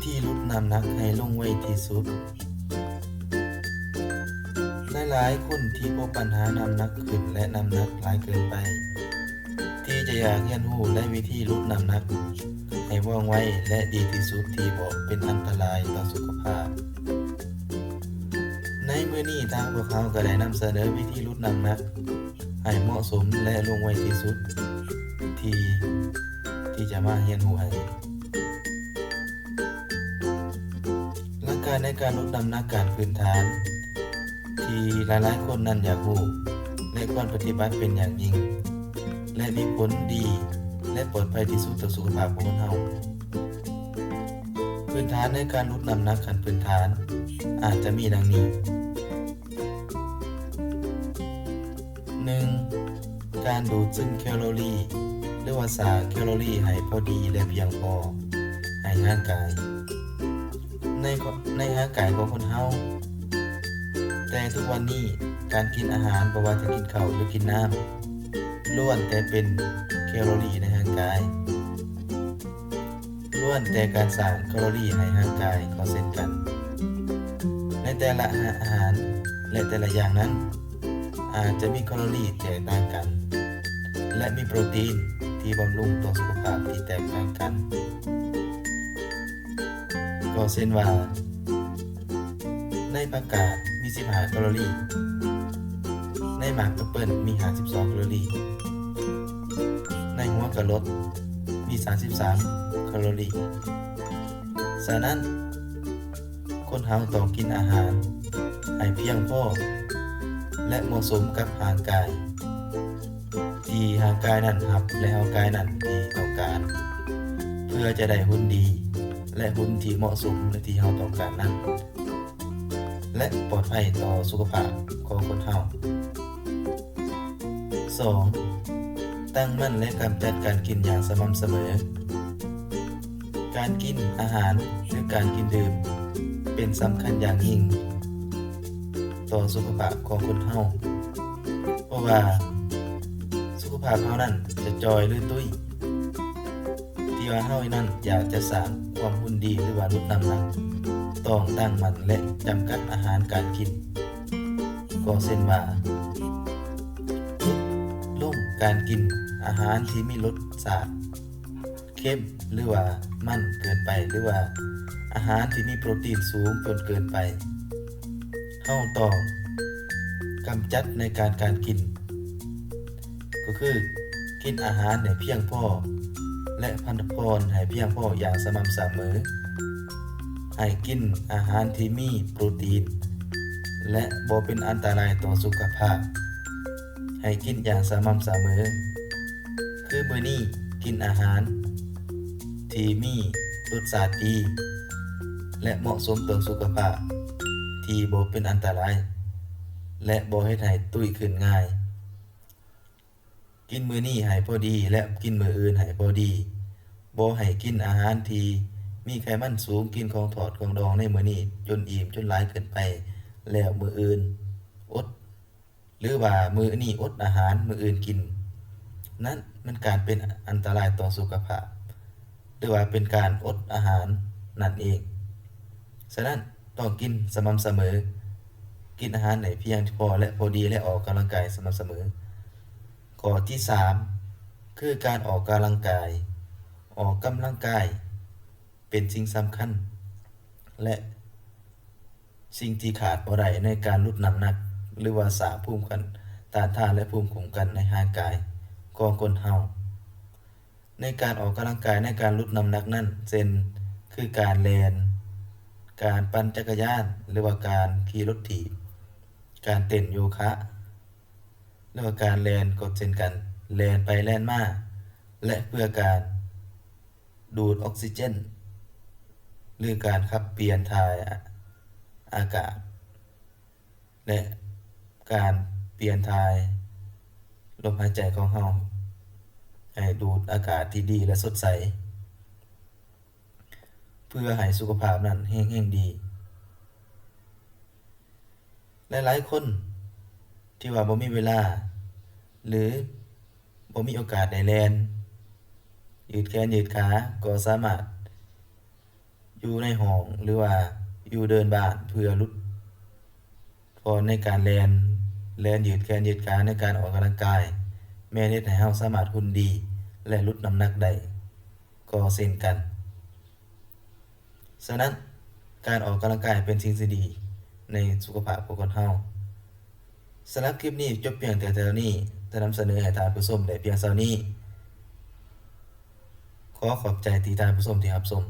ທີ່ຫຼຸດນ້ຳໜັກໃຫ້ລົງໄວທີ່ສຸດ. ຫຼາຍໆຄົນທີ່ພົບບັນຫານ້ຳໜັກຂຶ້ນ ແລະ ນ້ຳໜັກຫຼາຍເກີນໄປ ທີ່ຈະຢາກຮຽນຮູ້ໃນວິທີຫຼຸດນ້ຳໜັກໃຫ້ວ່ອງໄວ ແລະ ດີທີ່ສຸດ ທີ່ບໍ່ເປັນອັນຕະລາຍຕໍ່ສຸຂະພາບ. ໃນມື້ນີ້ທາງພວກເຮົາກໍໄດ້ນຳສະເໜີວິທີຫຼຸດນ້ຳໜັກໃຫ້ເໝາະສົມ ແລະ ລົງໄວທີ່ສຸດ ທີ່ ທີ່ຈະມາຮຽນຮູ້ໃຫ້. ຫຼັກການໃນການຫຼຸດນ້ຳໜັກຂັ້ນພື້ນຖານ ທີ່ຫຼາຍໆຄົນນັ້ນຢາກຮູ້ ແລະ ຄວນປະຕິບັດເປັນຢ່າງຍິ່ງ ແລະ ມີຜົນດີ ແລະ ປອດໄພທີ່ສຸດຕໍ່ສຸຂະພາບຂອງຄົນເຮົາ. ພື້ນຖານໃນການຫຼຸດນ້ຳໜັກຂັ້ນພື້ນຖານອາດຈະມີດັ່ງນີ້. ໜຶ່ງ ການດູດຊຶມແຄລໍຣີ ຫຼືວ່າສ້າງແຄລໍຣີໃຫ້ພໍດີ ແລະ ພຽງພໍໃຫ້ຮ່າງກາຍ ໃນ ໃນຮ່າງກາຍຂອງຄົນເຮົາ. ແຕ່ທຸກວັນນີ້ ການກິນອາຫານ ບໍ່ວ່າຈະກິນເຂົ້າ ຫຼື ກິນນ້ຳ ລ້ວນແຕ່ເປັນແຄລໍຣີໃນຮ່າງກາຍ. ລ້ວນແຕ່ການສ້າງແຄລໍຣີໃຫ້ຮ່າງກາຍກໍເຊັ່ນກັນ. ໃນແຕ່ລະອາຫານ ແລະ ແຕ່ລະຢ່າງນັ້ນ ອາດຈະມີແຄລໍຣີແຕກຕ່າງກັນ ແລະ ມີໂປຣຕີນທີ່ບຳລຸງຕໍ່ສຸຂະພາບທີ່ແຕກຕ່າງກັນ. ກໍເຊັ່ນວ່າ ໃນຜັກກາດມີສິບຫ້າແຄລໍຣີ, ໃນໝາກແອັບເປິນມີຫ້າສິບສອງແຄລໍຣີ, ໃນຫົວກະໂຫຼດມີສາມສິບສາມແຄລໍຣີ. ສະນັ້ນ, ຄົນເຮົາຕ້ອງກິນອາຫານໃຫ້ພຽງພໍ ແລະ ເໝາະສົມກັບຮ່າງກາຍ ທີ່ຮ່າງກາຍນັ້ນຮັບ ແລະ ຮ່າງກາຍນັ້ນທີ່ຕ້ອງການ ເພື່ອຈະໄດ້ຫຸ່ນດີ ແລະ ຫຸ່ນທີ່ເໝາະສົມ ແລະ ທີ່ເຮົາຕ້ອງການນັ້ນ ແລະ ປອດໄພຕໍ່ສຸຂະພາບຂອງຄົນເຮົາ. ສອງ, ຕັ້ງໝັ້ນ ແລະ ກຳຈັດການກິນຢ່າງສະໝ່ຳສະເໝີ. ການກິນອາຫານ ຫຼື ການກິນດື່ມ ເປັນສຳຄັນຢ່າງຍິ່ງຕໍ່ສຸຂະພາບຂອງຄົນເຮົາ, ເພາະວ່າສຸຂະພາບເຮົານັ້ນຈະຈ່ອຍ ຫຼື ຕຸ້ຍ. ທີ່ວ່າເຮົານັ້ນຢາກຈະສ້າງຄວາມຫຸ່ນດີ ຫຼືວ່າຫຼຸດນ້ຳໜັກ, ຕ້ອງຕັ້ງໝັ້ນ ແລະ ຈຳກັດອາຫານການກິນ. ກໍເຊັ່ນວ່າ ຫຼຸດລົງການກິນອາຫານທີ່ມີລົດຊາດເຄັມ ຫຼືວ່າມັນເກີນໄປ ຫຼືວ່າອາຫານທີ່ມີໂປຣຕີນສູງຈົນເກີນໄປ. ເຮົາຕ້ອງກຳຈັດໃນການ ການກິນ ກໍຄືກິນອາຫານໃຫ້ພຽງພໍ ແລະ ພັກຜ່ອນໃຫ້ພຽງພໍຢ່າງສະໝ່ຳສະເໝີ. ໃຫ້ກິນອາຫານທີ່ມີໂປຣຕີນ ແລະ ບໍ່ເປັນອັນຕະລາຍຕໍ່ສຸຂະພາບ. ໃຫ້ກິນຢ່າງສະໝ່ຳສະເໝີ. ຄືມື້ນີ້ກິນອາຫານທີ່ມີລົດຊາດດີ ແລະ ເໝາະສົມຕໍ່ສຸຂະພາບ ທີ່ບໍ່ເປັນອັນຕະລາຍ ແລະ ບໍ່ເຮັດໃຫ້ຕຸ້ຍຂຶ້ນງ່າຍ. ກິນມື້ນີ້ໃຫ້ພໍດີ ແລະ ກິນມື້ອື່ນໃຫ້ພໍດີ. ບໍ່ໃຫ້ກິນອາຫານທີ່ມີໄຂມັນສູງ, ກິນຂອງທອດຂອງດອງໃນມື້ນີ້ຈົນອີ່ມຈົນຫຼາຍເກີນໄປ ແລ້ວມື້ອື່ນອົດ. ຫຼືວ່າມື້ນີ້ອົດອາຫານ ມື້ອື່ນກິນ, ນັ້ນແມ່ນການເປັນອັນຕະລາຍຕໍ່ສຸຂະພາບ ຫຼືວ່າເປັນການອົດອາຫານນັ້ນເອງ. ສະນັ້ນ, ຕ້ອງກິນສະໝ່ຳສະເໝີ, ກິນອາຫານໃຫ້ພຽງພໍ ແລະ ພໍດີ ແລະ ອອກກຳລັງກາຍສະໝ່ຳສະເໝີ. ຂໍ້ທີສາມ ຄືການອອກກຳລັງກາຍ. ອອກກຳລັງກາຍ ເປັນສິ່ງສຳຄັນ ແລະ ສິ່ງທີ່ຂາດບໍ່ໄດ້ໃນການຫຼຸດນ້ຳໜັກ ຫຼືວ່າສ້າງພູມຕ້ານທານ ແລະ ພູມຄຸ້ມກັນໃນຮ່າງກາຍຂອງຄົນເຮົາ. ໃນການອອກກຳລັງກາຍໃນການຫຼຸດນ້ຳໜັກນັ້ນ ເຊັ່ນ ຄືການແລ່ນ, ການປັ່ນຈັກກະຍານ ຫຼືວ່າການຂີ່ລົດຖີບ, ການເຕັ້ນໂຍຄະ ຫຼືວ່າການແລ່ນກໍເຊັ່ນກັນ, ແລ່ນໄປແລ່ນມາ ແລະ ເພື່ອການ ດູດອອກຊີເຈນ ຫຼື ການຂັບປ່ຽນຖ່າຍອາກາດ ແລະ ການປ່ຽນຖ່າຍລົມຫາຍໃຈຂອງເຮົາ ໃຫ້ດູດອາກາດທີ່ດີ ແລະ ສົດໃສ ເພື່ອໃຫ້ສຸຂະພາບນັ້ນແຮງໆດີ. ຫຼາຍໆຄົນທີ່ວ່າບໍ່ມີເວລາ ຫຼື ບໍ່ມີໂອກາດໄດ້ແລ່ນ ຍືດແຂນຍືດຂາ ກໍສາມາດ ຢູ່ໃນຫ້ອງ ຫຼືວ່າຢູ່ເດີ່ນບ້ານ ເພື່ອຫຼຸດຜ່ອນໃນການແລ່ນ, ແລ່ນຢືດແຂນຢືດຂາໃນການອອກກຳລັງກາຍ ແມ່ນເຮັດໃຫ້ເຮົາສາມາດຫຸ່ນດີ ແລະ ຫຼຸດນ້ຳໜັກໄດ້ກໍເຊັ່ນກັນ. ສະນັ້ນ, ການອອກກຳລັງກາຍເປັນສິ່ງທີ່ດີໃນສຸຂະພາບຂອງຄົນເຮົາ. ສຳລັບຄລິບນີ້ຈົບພຽງແຕ່ເທົ່ານີ້, ຈະນຳສະເໜີໃຫ້ທ່ານຜູ້ຊົມໄດ້ພຽງເທົ່ານີ້. ຂໍຂອບໃຈທີ່ທ່ານຜູ້ຊົມທີ່ຮັບຊົມ.